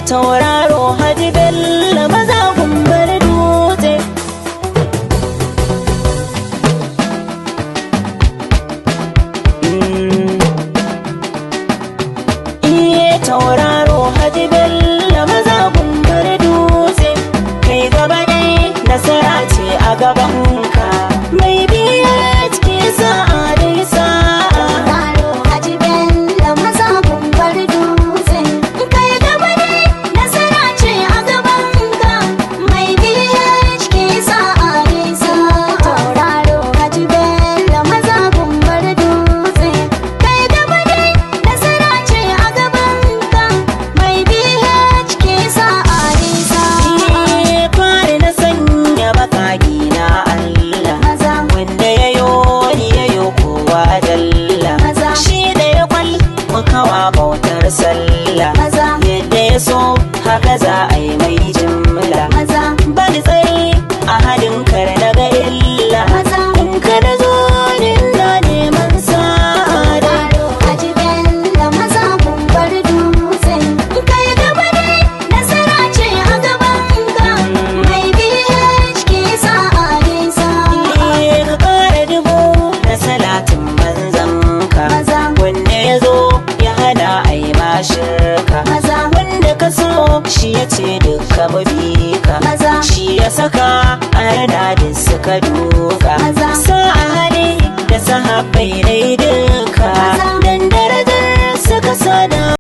Tauraro Haji Bello maza gumbar dutse. Iye, tauraro Haji Bello maza gumbar dutse, kai gaba dai, nasara ce a gabanka. Mai biya cikin sa'a dai sa'a. Tauraro Haji Bello maza gumbar dutse. Kai gaba dai, nasara ce a gabanka. Mai BHK sa'a dai sa'a. Tauraro Haji Bello maza gumbar dutse. Kai gaba dai, nasara ce a gabanka. Mai BHK sa'a dai sa'a. Iye, fari na sanya bakaki na Allah. Maza. Wanda ya yo ni, ya yo kowa dalla. Maza. Shi da ya kwal mukawa bautar sallah. Maza. Yadda ya so haka za a yi mai jimla. Maza. Bani tsari a hadin kar na ga illa. Maza. In ka na zo ni na neman sa'ada. Tauraro Haji Bello maza gumbar dutse. Kai gaba dai, nasara ce a gabanka. Mai BHK sa'a dai sa'a. Iye, ka kara dubu na salatin manzanka. Maza. Wanda ya zo ya hana a yi mashirka. Maza. Wanda ka so shi ya ce duka mu bi ka. Maza. Shi ya saka a rana da suka duka. Maza. Sa a hali da sahabbai dai.